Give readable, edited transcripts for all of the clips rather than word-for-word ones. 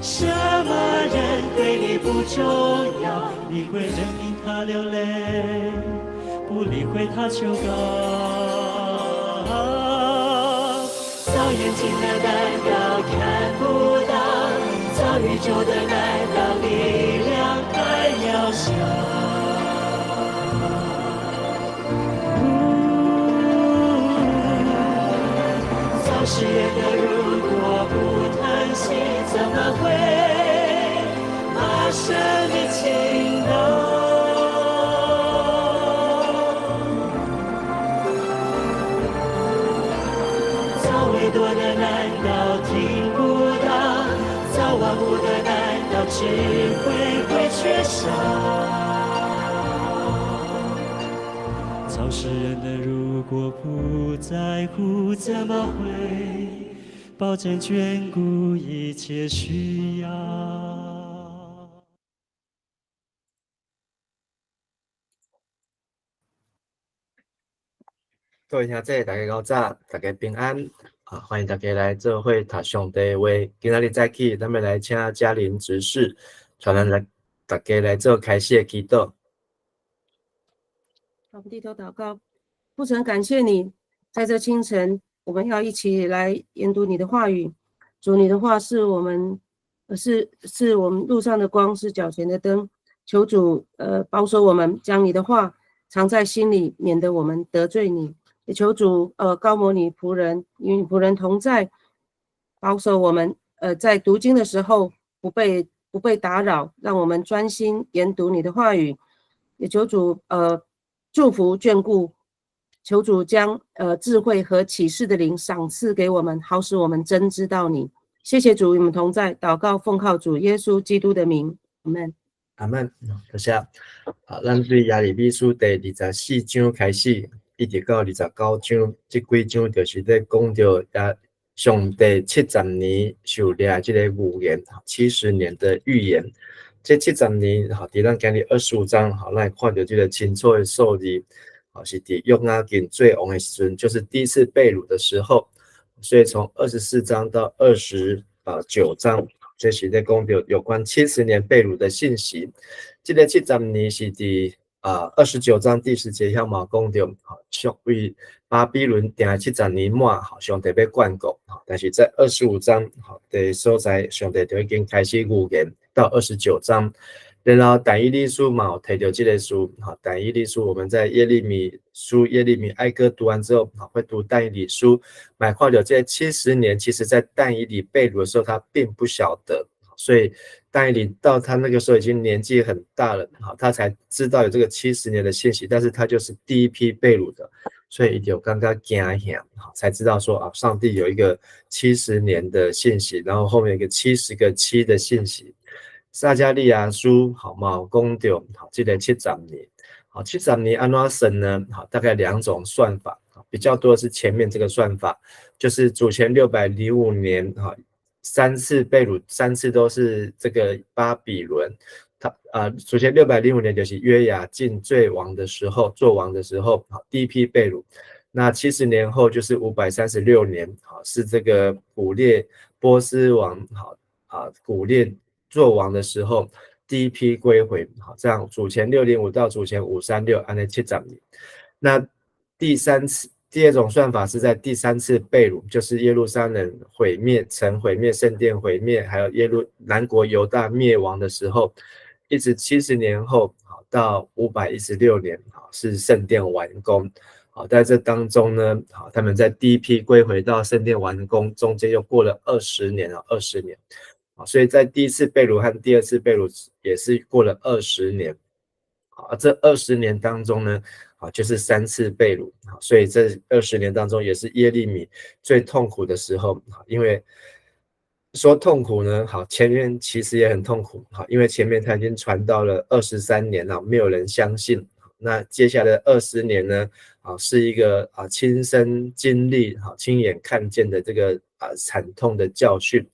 什麼人對你不重要，你會任憑他流淚，不理會他求告。造眼睛的難道看不到？造宇宙的難道力量還渺小？造世人的如果不疼惜，怎麼會把生命傾倒？造耳朵的難道聽不到？造萬物的難道智慧會缺少？造世人的如果不在乎，怎麼會保證眷顧一切需要？各位聽眾，大家早，大家平安啊！歡迎大家來做伙讀上帝話。今仔日早起，咱們來請嘉玲執事，帶咱來大家來做開始的祈禱。好，我們低頭禱告。父神，感謝你，在這清晨，我們要一起來研讀你的話語。主，你的話是我們，是我們路上的光，是腳前的燈。求主，保守我們，將你的話藏在心裡，免得我們得罪你。也求主，膏抹你僕人，與你僕人同在，保守我們，在讀經的時候不被打擾，讓我們專心研讀你的話語。也求主，祝福眷顧，求主將智慧和啟示的靈賞賜給我們，好使我們真知道你。謝謝主與我們同在，禱告奉靠主耶穌基督的名，阿門。阿門。多謝。啊，咱對耶利米書第24章開始，一直到29章，這幾章就是咧講著耶上帝七十年受掠這個預言，70年的預言。這七十年，吼，佇咱今日25章，吼，咱會看著這個清楚的數字，吼，是佇約雅敬做王的時陣，就是第一次被擄的時候。所以從24章到29章，這是咧講著有關七十年被擄的信息。這個七十年是佇29章第10節遐嘛講著，吼，上為巴比倫定七十年滿，吼，上帝欲眷顧，但是在25章，吼，的所在，上帝就已經開始預言到29章，然後但以理書嘛有提著這個事，吼，但以理書我們在耶利米書、耶利米哀歌讀完之後，會讀但以理書，嘛看著這70年，其實在但以理被擄的時候，他並不曉得，所以但以理到他那個時候已經年紀很大了，他才知道有這個七十年的信息，但是他就是第一批被擄的，所以就剛剛驚嚇，才知道說啊，上帝有一個七十年的信息，然後後面有一個70個7的信息。撒迦利亞書好嘛有講著，好，這個七十年，好，七十年按怎算呢？好，大概兩種算法，比較多的是前面這個算法，就是主前605年，哈，三次被擄，三次都是這個巴比倫，他啊，主前605年就是約雅敬做王的時候，做王的時候，好，第一批被擄。那70年後就是536年，好，是這個古列波斯王，好啊，古列做王的時候，第一批歸回，好，這樣主前605到主前536，按呢70年。那第三次，第二種算法是在第三次被擄，就是耶路撒冷毀滅、城毀滅、聖殿毀滅，還有耶路南國猶大滅亡的時候，一直70年後，好，到516年，好，是聖殿完工。好，在這當中呢，好，他們在第一批歸回到聖殿完工，中間又過了二十年啊，二十年。所以在第一次被擄和第二次被擄也是過了二十年。好，這二十年當中呢，啊，就是三次被擄，所以這二十年當中也是耶利米最痛苦的時候。因為說痛苦呢，好，前面其實也很痛苦，好，因為前面他已經傳到了23年了，沒有人相信。那接下來二十年呢，啊，是一個啊親身經歷、啊親眼看見的這個啊慘痛的教訓。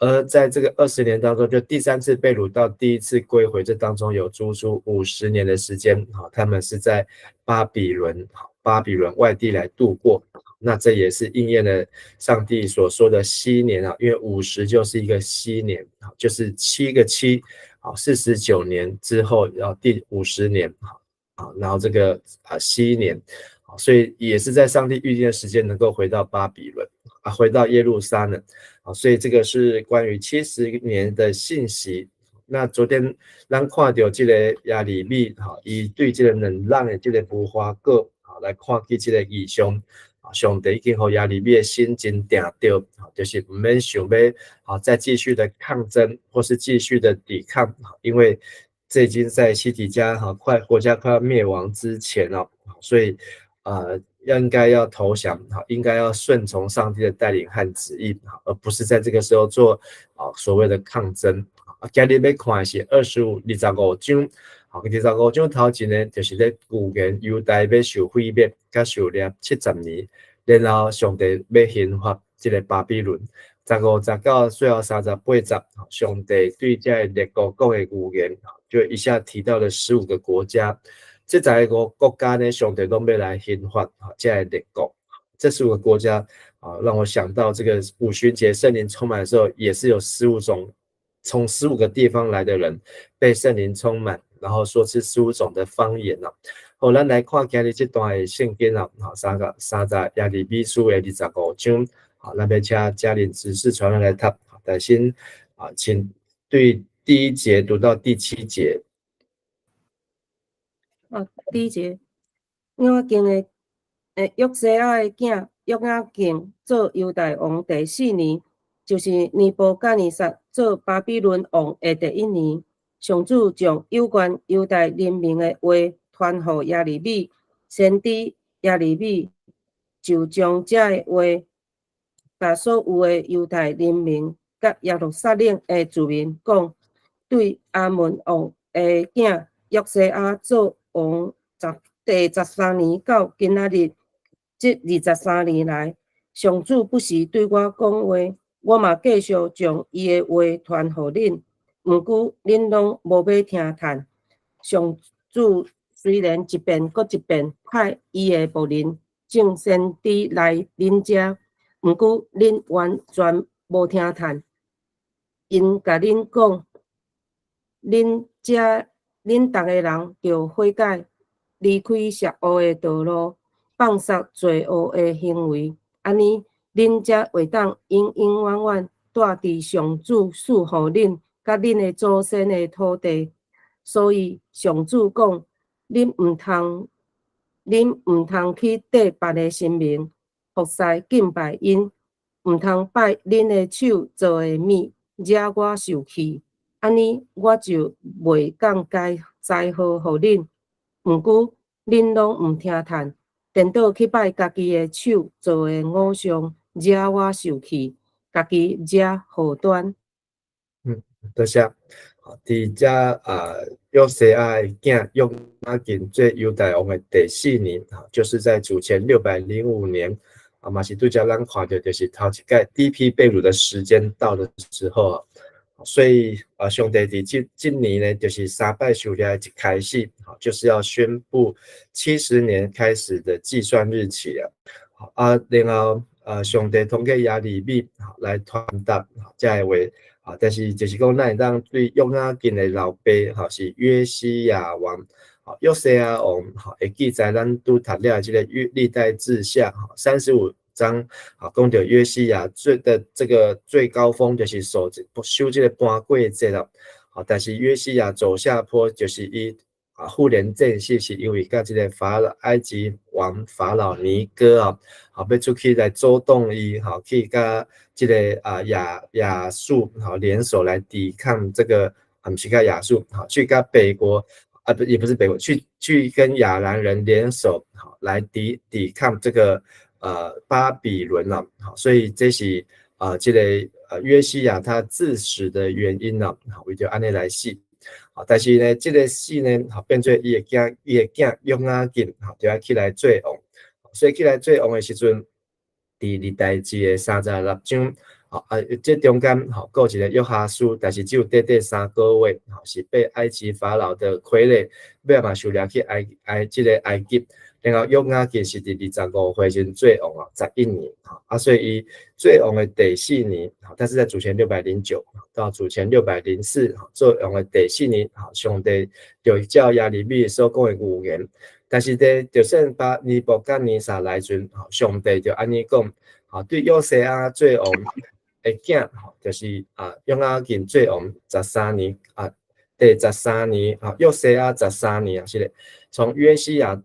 而在這個二十年當中，就第三次被擄到第一次歸回，這當中有足足50年的時間，哈，他們是在巴比倫，哈，巴比倫外地來度過。那這也是應驗了上帝所說的禧年啊，因為五十就是一個禧年，就是七個七，好，49年之後要第50年，好，然後這個禧年，所以也是在上帝預定的時間能夠回到巴比倫啊，回到耶路撒冷，啊，所以這個是關於70年的信息。那昨天咱看著這個耶利米，哈，伊對這個兩肋的這個無花果，來看見這個異象。上帝已經予耶利米的心真定著，就是毋免想欲再繼續的抗爭，或是繼續的抵抗，因為這已經在西底家快國家快要滅亡之前了，所以應該要投降，應該要順從上帝的帶領和旨意，而不是在這個時候做所謂的抗爭。今日欲看的是25章，好，25章頭前呢，就是咧預言猶大欲受毀滅，佮受掠七十年，然後上帝欲刑罰這個巴比倫。15節到最後38節，上帝對這个列國講的預言，就一下提到了15個國家，這十個國家呢，上帝攏欲來刑罰這个列國。這十五個國家啊，讓我想到這個五旬節聖靈充滿的時候，也是有15種從十五個地方來的人被聖靈充滿，然後說出十五種的方言啦。好，咱來看今日這段的聖經啦，好，三個三十耶利米書的25章，好，咱欲請嘉玲執事傳來讀，但先啊，請對第一節讀到第七節。哦，第一節，約雅敬的約西亞的囝約雅敬做猶大王第四年，就是尼布甲尼撒做巴比倫王的第一年，上主將有關猶大人民的話傳予耶利米，先知耶利米就將這个話，共所有的猶太人民佮耶路撒冷的住民講，對亞捫王的囝約西亞做王第13年到今仔日這23年來，上主不時對我講話，我嘛繼續將伊的話傳予恁，毋過恁攏無欲聽趁。上主雖然一遍閣一遍派伊的僕人眾先知來恁遮，毋過恁完全無聽趁。𪜶共恁講，恁遮恁逐个人著悔改，離開邪惡的道路，放捒罪惡的行為，按呢，恁才會當永永遠遠蹛佇上主賜予恁佮恁的祖先的土地。所以上主講，恁毋通去綴別个神明，服侍敬拜𪜶，毋通拜恁的手做的物，惹我受氣。按呢，我就袂降災禍予恁。毋過恁攏毋聽趁，顛倒去拜家己的手做的偶像，惹我受氣，家己惹禍端。多謝。佇遮啊，約西亞的囝約雅敬做猶大王的第四年，就是在主前605年，啊，嘛是拄才咱看著，就是頭一擺第一批被擄的時間到的時候啊，所以啊，上帝佇這這年呢，就是三擺受掠的一開始，就是要宣布七十年開始的計算日期啊，啊，然後上帝通過耶利米來傳達這个話。啊，但是就是講，咱會當對約雅敬的老爸，吼是約西亞王，約西亞王，吼會記載咱拄讀了這個歷代志下，35章，講著約西亞最的這個最高峰就是守守這個搬過節啦，但是約西亞走下坡，就是伊婦連戰死，是因為佮這個埃及王法老尼哥啊，欲出去來走動伊，吼去佮這個亞述聯手來抵抗這個，毋是佮亞述，去佮北國啊不也不是北國，去跟亞蘭人聯手，來抵抗這個巴比倫啦，所以這是這個約西亞他致死的原因啦，為著按呢來死。但是呢，這個死呢，變做伊的囝約雅敬，就愛起來做王，所以起來做王的時陣，佇歷代志的36章，這中間，閣有一個約哈斯，但是只有短短3個月，是被埃及法老的傀儡，尾仔嘛受掠去這個埃及。然後約雅敬是佇25歲時做王啊，11年，啊，所以伊做王的第四年，但是在主前609到主前604做王的第四年，上帝就照耶利米所講的預言，但是佇就算把尼布甲尼撒來陣，上帝就按呢講，對約西亞做王的囝，就是啊約雅敬做王十三年啊。第十三年，啊，約西亞十三年啊，是的，從約西亞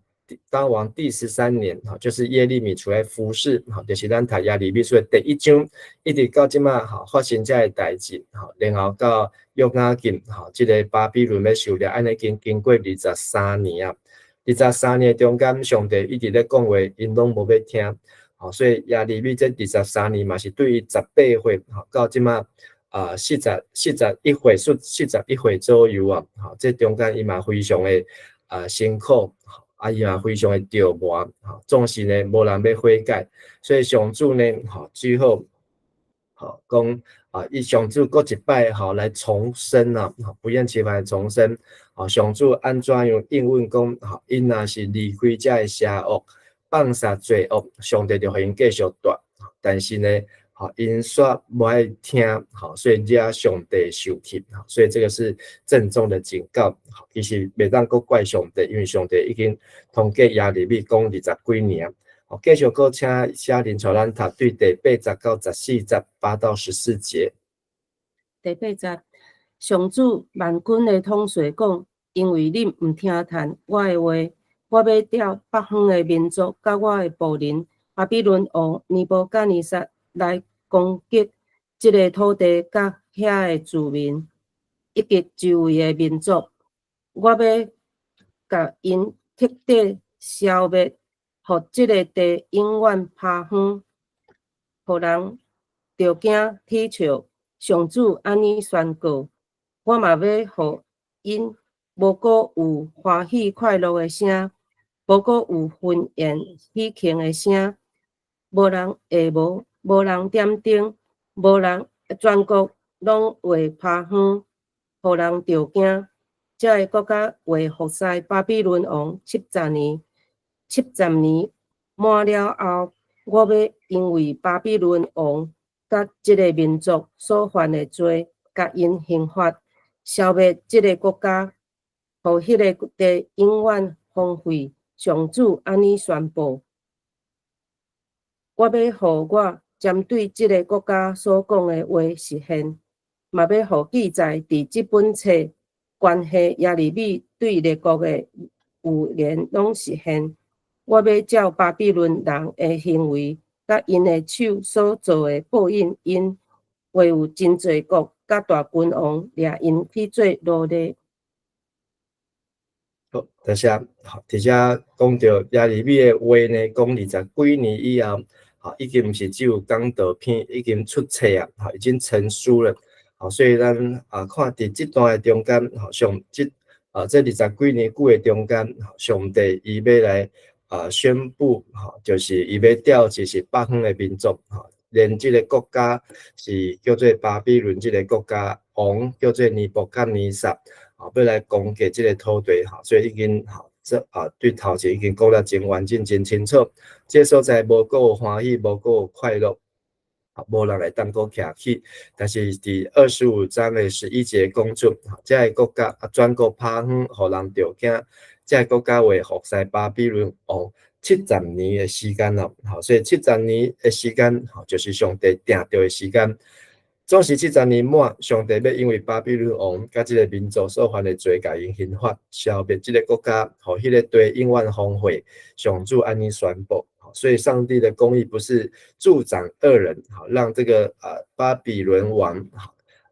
當王第十三年，哈，就是耶利米出來服侍，哈，就是咱讀耶利米書的第一章，一直到這馬，哈，發生這个代誌，哈，然後到約雅敬，哈，這个巴比倫欲受掠，按呢已經經過二十三年啊，二十三年中間，上帝一直咧講話，𪜶攏無欲聽，吼，所以耶利米這二十三年嘛是對伊18歲，吼，到這馬。啊，41歲，41歲左右啊，吼，這中間伊嘛非常的啊辛苦，啊伊嘛非常的著魔，吼，總是呢無人欲悔改，所以上主呢，吼，最後，吼講啊，伊上主閣一擺吼來重申啊，不厭其煩重申，啊，上主按怎樣應允講，吼，𪜶若是離開這个邪惡，放殺罪惡，上帝就予𪜶繼續蹛，但是呢，好，𪜶煞無愛聽，好，所以惹上帝受氣，所以這個是鄭重的警告。其實袂當閣怪上帝，因為上帝已經通過耶利米講二十幾年。好，繼續閣請小林帶咱讀對第八節到十四節，8到14節。第八節，上主萬軍的統帥講：因為恁毋聽從我的話，我欲調北方的民族佮我的僕人巴比倫王尼布甲尼撒來攻擊這个土地佮遐的住民，以及周圍的民族。我欲共𪜶徹底消滅，予這个地永遠拋荒，予人著驚恥笑。上主按呢宣告：我嘛欲予𪜶無閣有歡喜快樂的聲，無閣有婚宴喜慶的聲，無人會無。無人點燈，無人，全國攏會拋荒，予人著驚。這个國家會服侍巴比倫王七十年，七十年滿了後，我欲因為巴比倫王佮這个民族所犯的罪，共𪜶刑罰，消滅這个國家，予彼个地永遠荒廢。上主按呢宣布：我欲予我針對這个國家所講的話實現，嘛欲予記載佇這本冊關係耶利米對列國的預言攏實現。我欲照巴比倫人的行為，佮𪜶的手所做的報應𪜶，會有真濟國佮大君王掠𪜶去做奴隸。好，多謝。好，佇遮講著耶利米的話呢，講二十幾年以後。已經毋是只有講道篇，已經出冊啊，已經成書了。好，所以咱啊看佇這段的中間，上這啊這二十幾年久的中間，上帝伊欲來啊宣布，就是伊欲調就是北方的民族，連這个國家是叫做巴比倫這个國家王叫做尼布甲尼撒，啊，欲來攻擊這个土地，所以已經這啊對頭前已經講得真完整、真清楚。這所在無閣有歡喜，無閣有快樂，無人會當閣徛起。但是佇25章的11節講出，這个國家啊，全國拋荒，予人著驚。這个國家會服侍巴比倫王七十年的時間咯，好，所以七十年的時間，就是上帝定著的時間。總是七十年滿，上帝欲因為巴比倫王佮這个民族所犯的罪，共𪜶刑罰，消滅這个國家，予彼个地永遠荒廢。上主按呢宣布，所以上帝的公義不是助長惡人，好讓這个啊巴比倫王，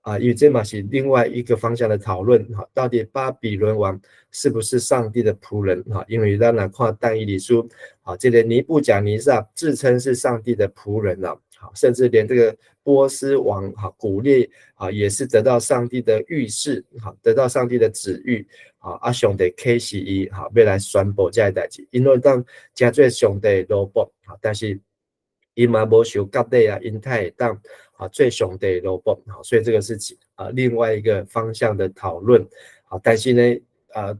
啊，因為這嘛是另外一個方向的討論，哈，到底巴比倫王是不是上帝的僕人？哈，因為咱若看但以理書，啊，這个尼布甲尼撒自稱是上帝的僕人啊，好，甚至連這個波斯王哈古列啊，也是得到上帝的諭示，哈，得到上帝的旨意，啊，啊，上帝啟示伊，哈，欲來宣布這个代誌，𪜶會當成做上帝的奴僕，但是𪜶嘛無受割禮啊，𪜶會當啊做上帝的奴僕，所以這個是啊另外一個方向的討論，啊，但是呢，啊，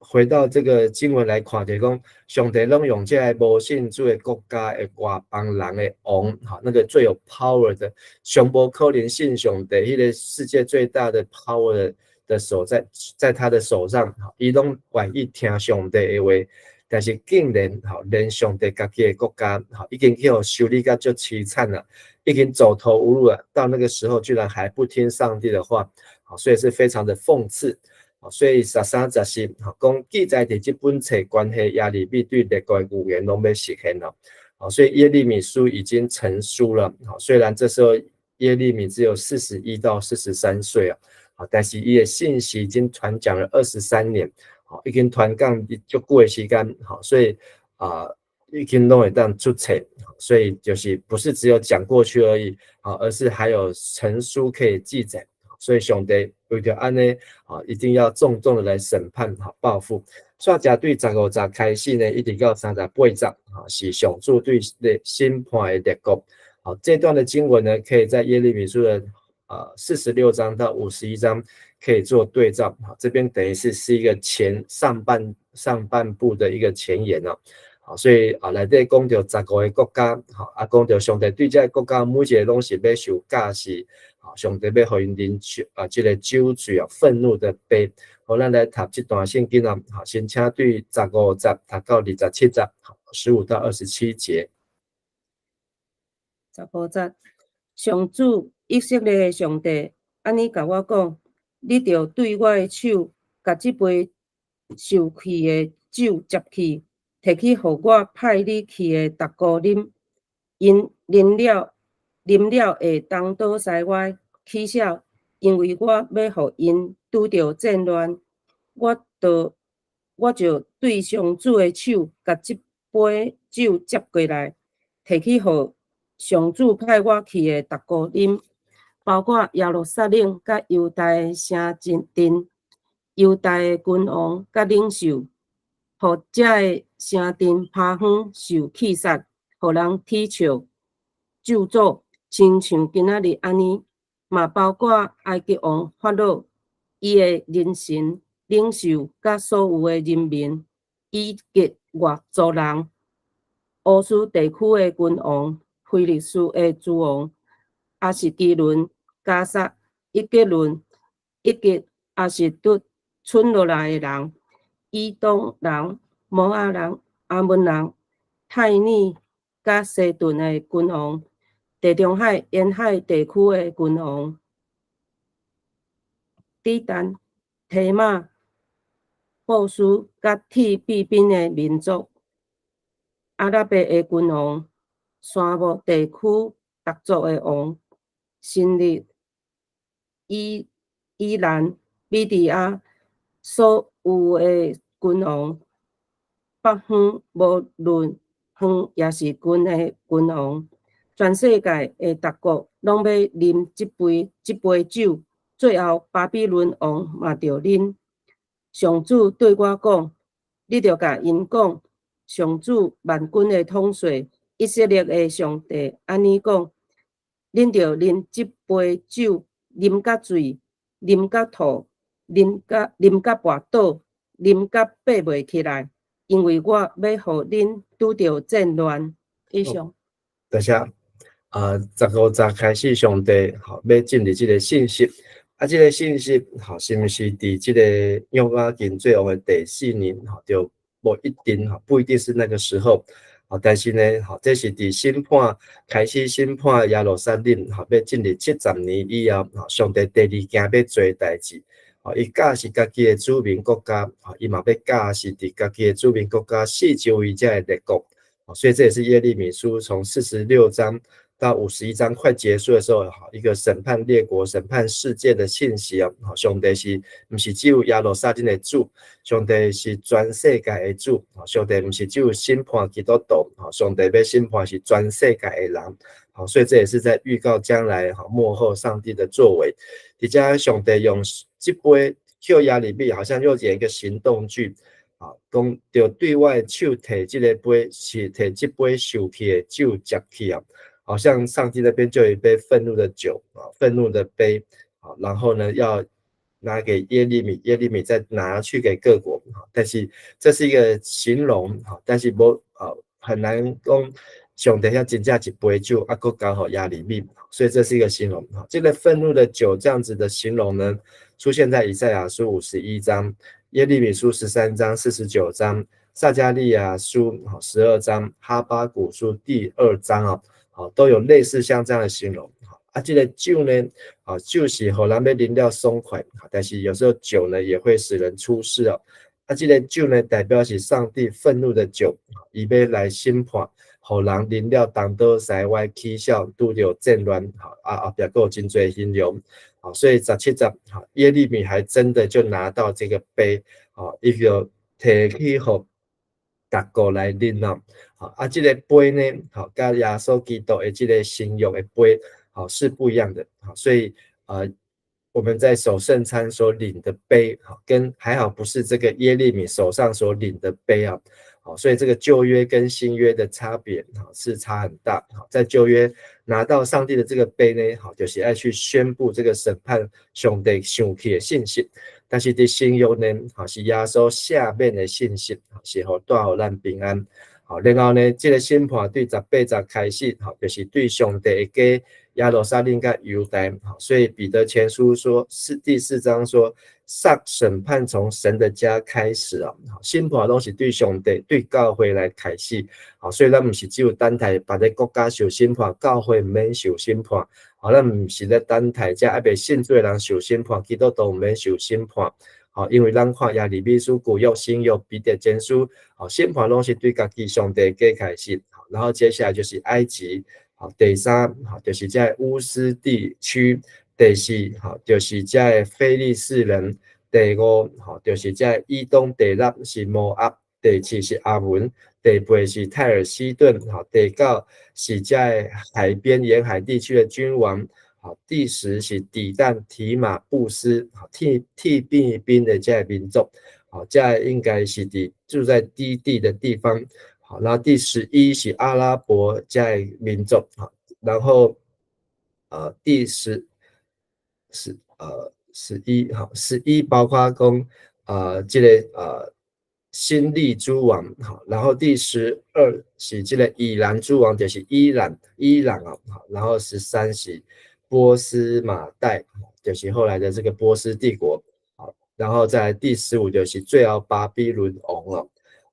回到這個經文來看，就是講上帝攏用這个無信主的國家的外邦人的王，哈，那個最有 power 的，上無可能信上帝，彼個世界最大的 power 的手在他的手上，伊攏願意聽上帝的話，但是竟然，吼，連上帝家己的國家，吼，已經去予修理甲足淒慘了，已經走投無路了，到那個時候居然還不聽上帝的話，好，所以是非常的諷刺。所以13、14，吼，講記載佇這本冊關係耶利米對列國的預言攏欲實現了。好，所以耶利米書已經成書了。好，雖然這時候耶利米只有41到43歲啊，好，但是伊的信息已經傳講了23年，好，已經傳講足久的時間，好，所以啊，已經攏會當出冊，所以就是不是只有講過去而已，好，而是還有成書可以記載。所以上帝為著按呢，啊，一定要重重的來審判、哈報復。煞食對15節開始呢，一直到38節，啊，是上主對的審判的列國。好，這段的經文呢，可以在耶利米書的46章到51章可以做對照。好，這邊等於是一個前上半上半部的一個前言哦。好，所以啊，內底講著15個國家，好，啊，講著上帝對這个國家每一个攏是欲受教訓，好，上帝欲予𪜶啉酒啊，這个酒醉啊，憤怒的杯。好，咱來讀這段聖經啊，好，先請對十五節讀到27節，好，15到27節。 15節，上主以色列的上帝按呢共我講：你著對我的手，共這杯受氣的酒接去，提去予我派你去的逐國啉。𪜶啉了會東倒西歪，起痟，因為我欲予𪜶拄著戰亂。我就對上主的手，共這杯酒接過來，提去予上主派我去的逐國啉，包括耶路撒冷佮猶大的城鎮、猶大的君王佮領袖，予遮的城鎮趴荒受棄殺，予人恥笑、咒詛，親像今仔日按呢。嘛包括埃及王法老、伊的人臣、領袖佮所有的人民，以及外族人、烏斯地區的君王、非利士的諸王、亞實基倫、迦薩、以革倫，以及亞實突村落來的人、以東人、摩押人、亞捫人、泰爾佮西頓的君王、地中海沿海地區的君王、底但、提瑪、布斯佮鐵庇邊的民族、阿拉伯的君王、沙漠地區逐族的王、新日、伊蘭、米底亞所有的君王、北方無論遠抑是近的君王，全世界的逐國攏欲啉這杯酒，最後巴比倫王嘛著啉。上主對我講：你著共𪜶講，上主萬軍的統帥，以色列的上帝按呢講：恁著啉這杯酒，啉甲醉，啉甲吐，啉甲跋倒，啉甲爬袂起來，因為我欲予恁拄著戰亂。以上。多謝。啊，15節開始，上帝吼欲進入這个信息。啊，這个信息吼，是毋是佇這个約雅敬做王的第四年？吼，就無一定吼，不一定是那個時候。啊，但是呢，吼，這是佇審判開始審判耶路撒冷，吼，欲進入70年以後，吼，上帝第二件欲做的代誌，吼，伊教示家己的子民國家，吼，伊嘛欲教示佇家己的子民國家四周圍遮的列國，所以這也是耶利米書從46章到51章快結束的時候，一個審判列國、審判世界的信息哦。上帝是毋是只有耶路撒冷的主？上帝是全世界的主。上帝毋是只有審判基督徒，上帝欲審判是全世界的人。好，所以這也是在預告將來末後上帝的作為。佇遮上帝用這杯叫耶利米，好像又演一個行動劇。啊，講著對我的手提這个杯，是提這杯受氣的酒接去啊。好像上帝那邊就有一杯憤怒的酒啊，憤怒的杯啊，然後呢，要拿給耶利米，耶利米再拿去給各國。但是這是一個形容，但是無啊很難講上帝遐真正一杯酒，啊，閣交予耶利米，所以這是一個形容。這個憤怒的酒這樣子的形容呢，出現在以賽亞書51章、耶利米書13章、49章、撒迦利亞書12章、哈巴谷書第二章啊，好，都有類似像這樣的形容。啊，這個酒呢，啊，就是予人欲啉了爽快，但是有時候酒呢也會使人出事哦。啊，這個酒呢代表是上帝憤怒的酒，伊欲來審判，予人啉了東倒西歪，起痟，拄著戰亂，好啊，後壁閣有真濟形容，好，所以17節，好，耶利米還真的就拿到這個杯，好，伊就提去予各國來啉咯，好，啊，這個杯呢，好，佮耶穌基督的這個新約的杯，好，是不一樣的，好，所以我們在守聖餐所領的杯，好，跟還好不是這個耶利米手上所領的杯啊，好，所以這個舊約跟新約的差別，好，是差很大，好，在舊約拿到上帝的這個杯呢，好，就是愛去宣布這個審判上帝生氣的信息，但是佇新約呢，好，是耶穌赦免的信息，是予帶予咱平安，好，然後呢，這個審判對18節開始，好，就是對上帝的家耶路撒冷佮猶大，所以彼得前書說是第四章說，上審判從神的家開始啊，審判攏是對上帝對教會來開始，好，所以咱毋是只有等待別个國家受審判，教會毋免受審判，好，咱毋是咧等待這猶未信主的人受審判，基督徒毋免受審判，好，因為咱看耶利米書舊約新約彼得前書，好，審判攏是對家己上帝家開始，然後接下來就是埃及。好，第三，好，就是這個烏斯地區；第四，好，就是這個非利士人；第五，好，就是這個以東；第六是摩押；第七是亞捫；第八是泰爾西頓；好，第九是這個海邊沿海地區的君王；好，第十是底但、提瑪、布斯，好，替替邊邊的這個民族，好，這個應該是佇住在低地的地方。好，那第11是阿拉伯這個民族，好，然後第十十十一，好，十一包括講這個新利諸王，好，然後第12是這個以蘭諸王，就是伊朗，伊朗啊，好，然後13是波斯瑪代，就是後來的這個波斯帝國，好，然後再來第15就是最後巴比倫王了。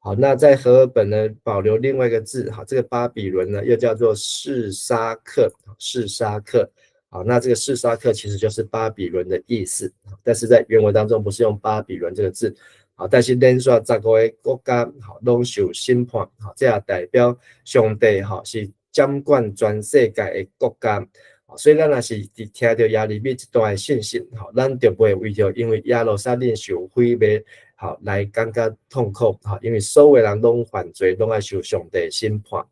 好，那在和合本呢，保留另外一個字，好，這個巴比倫呢，又叫做示沙克，示沙克，好，那這個示沙克其實就是巴比倫的意思，但是在原文當中不是用巴比倫這個字，好，但是連續十五個國家，好，攏受審判，好，這也代表上帝，吼，是掌管全世界的國家，所以咱若是佇聽著耶利米這段的信息，吼，咱就袂為著因為耶路撒冷受毀滅，好，來感覺痛苦，吼，因為所有人攏犯罪，攏愛受上帝審判，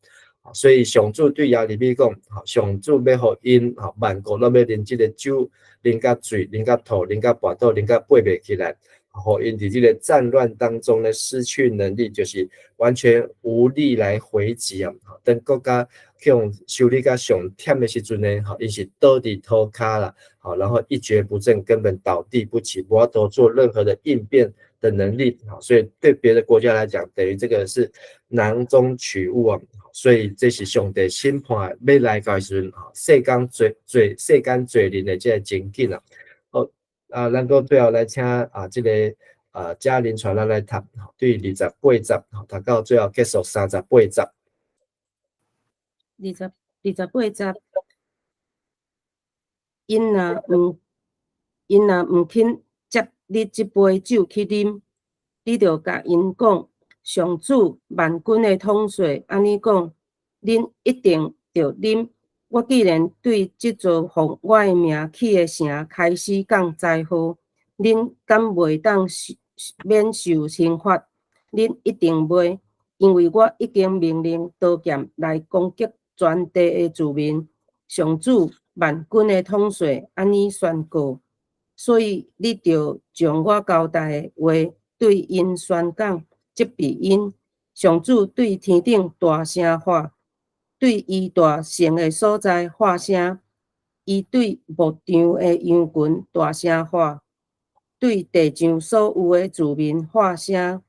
所以上主對耶利米講，上主欲予𪜶，吼，萬國攏欲啉這個酒，啉甲醉，啉甲吐，啉甲跋倒，啉甲爬袂起來，予𪜶佇這個戰亂當中呢，失去能力，就是完全無力來回擊啊！當國家去予修理甲上忝的時陣呢，吼，𪜶是倒佇塗跤啦，好，然後一蹶不振，根本倒地不起，無法度做任何的應變的能力，好，所以對別的國家來講，等於這個是囊中取物啊，所以這是上帝審判欲來到的時陣，世間罪罪世間罪人的這個情景啊。好，啊，咱閣最後來請啊，這個啊嘉玲傳咱來讀，對28節，讀到最後結束38節。28節，𪜶若毋肯接你這杯酒去啉，你著共𪜶講，上主萬軍的統帥按呢講，恁一定著啉。我既然對這座奉我的名起的城開始降災禍，恁敢袂當免受懲罰？恁一定袂，因為我已經命令刀劍來攻擊全地的住民。上主萬軍的統帥按呢宣告，所以你著將我交代的話對𪜶宣講，責備𪜶。上主對天頂大聲喊，對伊大聖的所在喊聲，伊對牧場的羊群大聲喊。對地上所有的子民喊聲，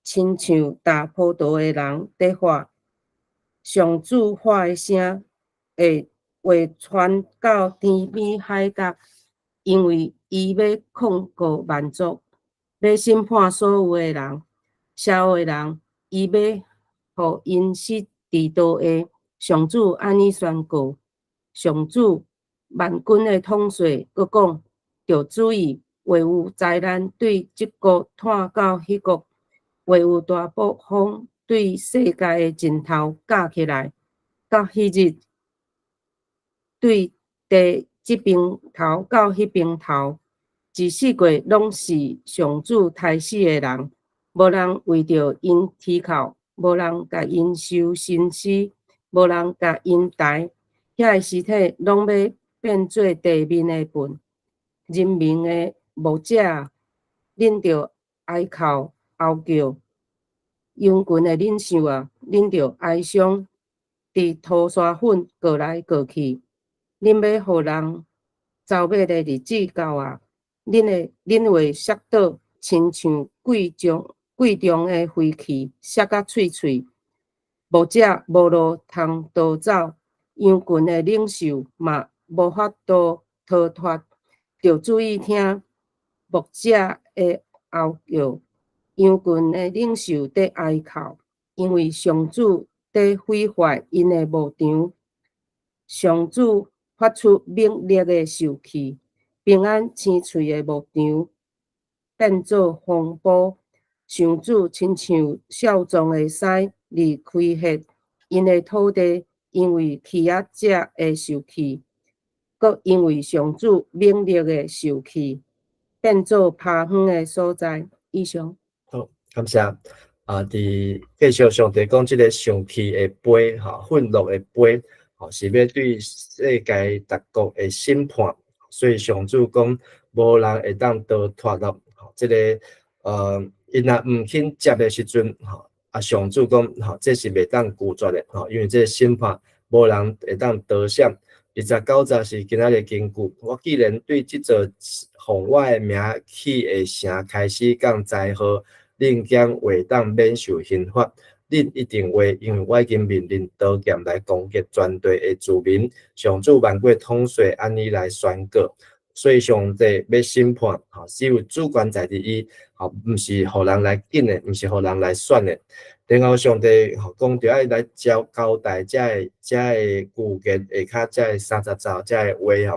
親像打葡萄的人佇喊。上主喊的聲會話傳到天邊海角，因為伊欲控告萬族，欲審判所有的人，邪惡的人，伊欲予𪜶死佇刀下。上主按呢宣告，上主萬軍的統帥閣講：著注意，會有災難對這國湠到彼國，會有大暴風對世界的盡頭夾起來。到彼日，對地這邊頭到彼邊頭，一四界攏是上主刣死的人，無人為著𪜶啼哭，無人共𪜶收身屍，無人共𪜶抬，遐个屍體攏欲變做地面的糞。人民的牧者，恁著哀哭嚎叫；羊群的領袖啊，恁著哀傷，佇塗沙粉過來過去。恁欲予人走馬的日子到啊！恁會摔倒，親像貴重的飛器，摔甲碎碎。牧者無路通逃走，羊群的領袖嘛無法度逃脫。著注意聽牧者的嚎叫，羊群的領袖佇哀哭，因為上主佇毀壞𪜶的牧場。上主發出猛烈的受氣，平安青翠的牧場變做風暴。上主親像少壯的獅離開彼𪜶的土地，因為欺壓者的受氣，閣因為上主猛烈的受氣，變做拋荒的所在。以上。好，感謝。啊，佇繼續上帝講這个生氣的杯，吼，憤怒的杯，吼，是欲對世界逐國的審判。所以上主講，無人會當逃脫咯。吼，這个，𪜶若毋肯接的時陣，吼，啊，上主講，吼，這是袂當拒絕的，吼，因為這个審判無人會當逃閃。29節是今仔日根據，我既然對這座奉我的名起的城開始降災禍，恁敢會當免受刑罰？恁一定會，因為我已經命令刀劍來攻擊全地的子民。上主萬軍統帥按呢來宣告，所以上帝欲審判，吼，只有主權在佇伊，吼，毋是予人來揀的，毋是予人來選的。然後上帝吼講著愛來交代這个預言下跤這个30節這个話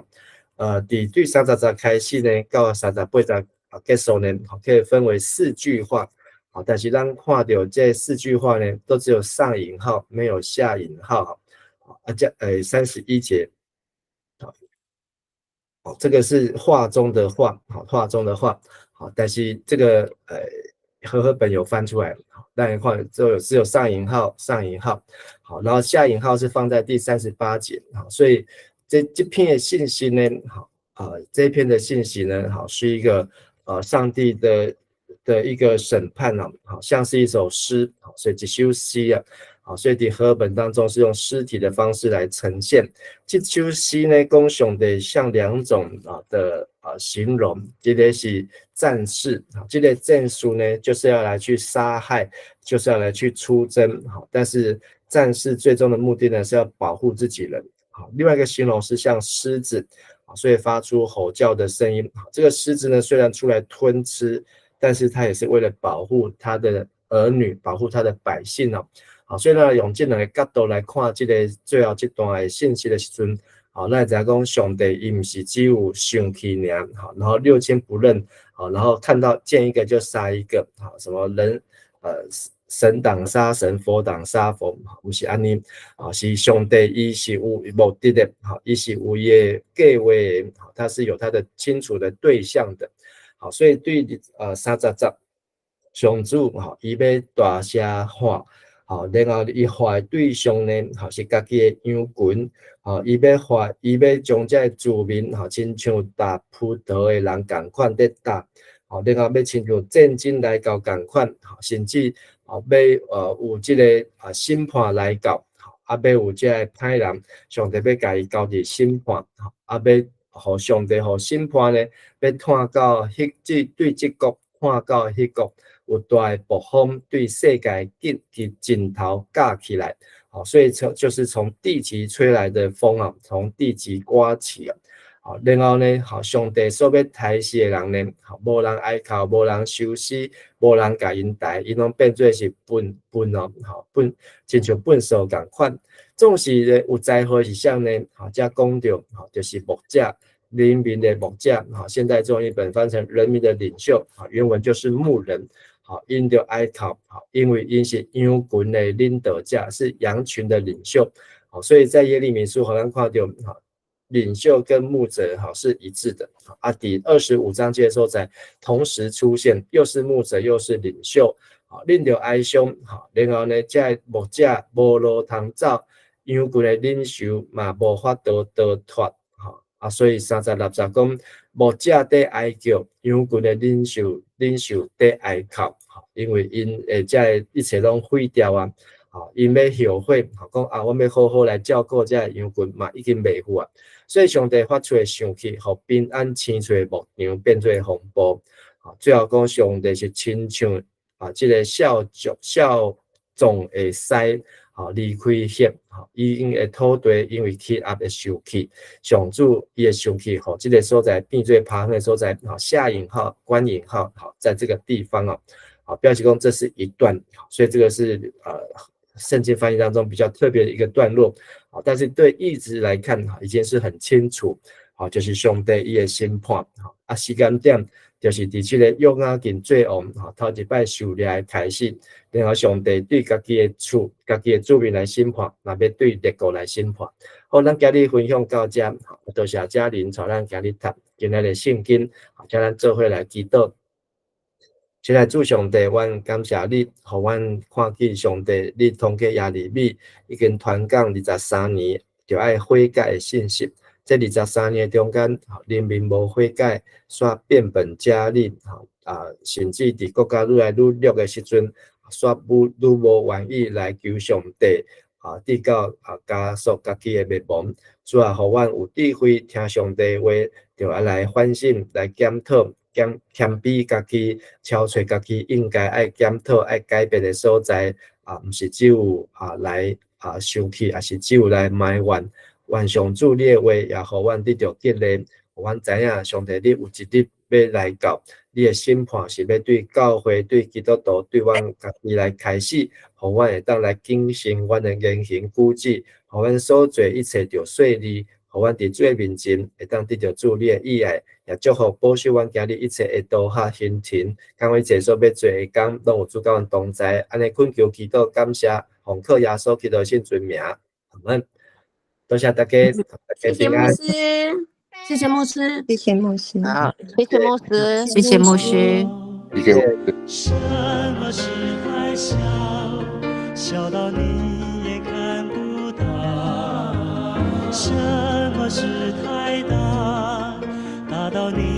吼，佇對30節開始呢，到38節結束呢，可以分為四句話。好，但是咱看著這四句話呢，都只有上引號，沒有下引號。啊，這31節，好，這個是話中的話，好，話中的話，好，但是這個和合本有翻出來，但看就有只有上引號，上引號，好，然後下引號是放在第38節，好，所以這篇的信息呢，好啊，這篇的信息呢，好，是一個上帝的一個審判啊，好像是一首詩，好，所以這首詩啊，好，所以佇和合本當中是用詩體的方式來呈現。這首詩呢，講上帝像兩種啊的啊形容，一個是戰士，啊，這個戰士呢，就是要來去殺害，就是要來去出征，好，但是戰士最終的目的呢，是要保護自己人，好，另外一個形容是像獅子，所以發出吼叫的聲音，這個獅子呢，雖然出來吞吃，但是他也是為了保護他的兒女，保護他的百姓哦。好，所以呢，用這兩個角度來看這個最後這段的信息的時陣，好，咱會知影講上帝伊毋是只有生氣爾，好，然後六親不認，好，然後看到見一個就殺一個，好，什麼人，神擋殺神，佛擋殺佛，毋是按呢，啊，是上帝伊是有目的的，好，伊是有伊的計劃的，好，他是有他的清楚的對象的，好，所以對30節，上主吼，伊欲大聲喊。好，然後伊喊的對象呢，吼是家己的羊群，吼，伊欲喊，伊欲將這个子民，吼，親像打葡萄的人仝款咧打，吼，然後欲親像戰爭來到仝款，吼，甚至吼欲有這个啊審判來到，啊欲有這个歹人，上帝欲共伊交佇審判，吼，啊欲予上帝予審判呢，欲湠到彼這對這國，湠到彼國，有大的暴風對世界盡其盡頭架起來，好，所以從就是從地極吹來的風啊，從地極颳起啊，好，然後呢，好，上帝所欲刣死的人呢，好，無人哀哭，無人收屍，無人共𪜶抬，𪜶攏變做是糞糞哦，好，糞，親像糞掃仝款。總是咧有災禍是啥呢？好，遮講著，好，就是牧者，人民的牧者，好，現代中譯本翻成人民的領袖，好，原文就是牧人，好，𪜶著哀哭，好，因為𪜶是羊群的領導者，是羊群的領袖，好，所以在耶利米書予咱看著，好，領袖跟牧者好是一致的，啊，第25章這個所在同時出現，又是牧者又是領袖，好，恁著哀傷，好，然後呢，這個牧者無路通走。羊群的領袖嘛無法度逃脫，吼啊，所以36節講牧者佇哀叫，羊群的領袖佇哀哭，吼，因為𪜶會這個一切攏毀掉啊，吼，𪜶欲後悔，吼，講啊，阮欲好好來照顧這個羊群嘛，已經袂赴啊，所以上帝發出的生氣，予平安青翠的牧場變做風暴，吼，最後講上帝是親像啊，這個少壯少壯的獅。吼，離開穴，吼，伊𪜶的土地因為欺壓會受氣，上主伊會生氣，予這個所在變做拋荒的所在，吼，下引號、關引號，好，在這個地方哦，好，表示講這是一段，所以這個是聖經翻譯當中比較特別的一個段落，好，但是對意思來看，已經是很清楚，好，就是上帝伊的審判，吼，啊，時間點就是佇這個約雅敬做王，吼，頭一擺受掠的開始，然後上帝對家己的厝、家己的子民來審判，嘛欲對列國來審判。好，咱今日分享到這，多謝嘉玲帶咱今日讀今日的聖經，請咱做伙來祈禱。親愛主上帝，阮感謝你，予阮看見上帝，你通過耶利米已經傳講23年，著愛悔改的信息。這二十三年中間，人民無悔改，煞變本加厲，啊，甚至佇國家愈來愈弱的時陣，煞愈愈無願意來求上帝，啊，直到啊加速家己的滅亡。主啊，予阮有智慧聽上帝話，著愛來反省、來檢討、檢謙卑家己，敲揣家己應該愛檢討、愛改變的所在，啊，毋是只有啊來啊生氣，抑是只有來埋怨。願上主你的話也予阮得著激勵，予阮知影上帝你有一日欲來到，你的審判是欲對教會、對基督徒、對阮家己來開始，予阮會當來謹慎阮的言行舉止，予阮所做一切著細膩，予阮佇主的面前會當得著主你的喜愛，也祝福保守阮今日一切的道合行程，共一切所欲做的工，攏有主佮阮同在。按呢懇求祈禱感謝，奉靠耶穌基督聖尊名，阿門。多謝大家，謝謝牧師，謝謝牧師，謝謝牧師，好，謝謝牧師，謝謝牧師，謝謝。什麼是太小，小到你也看不到；什麼是太大，大到你。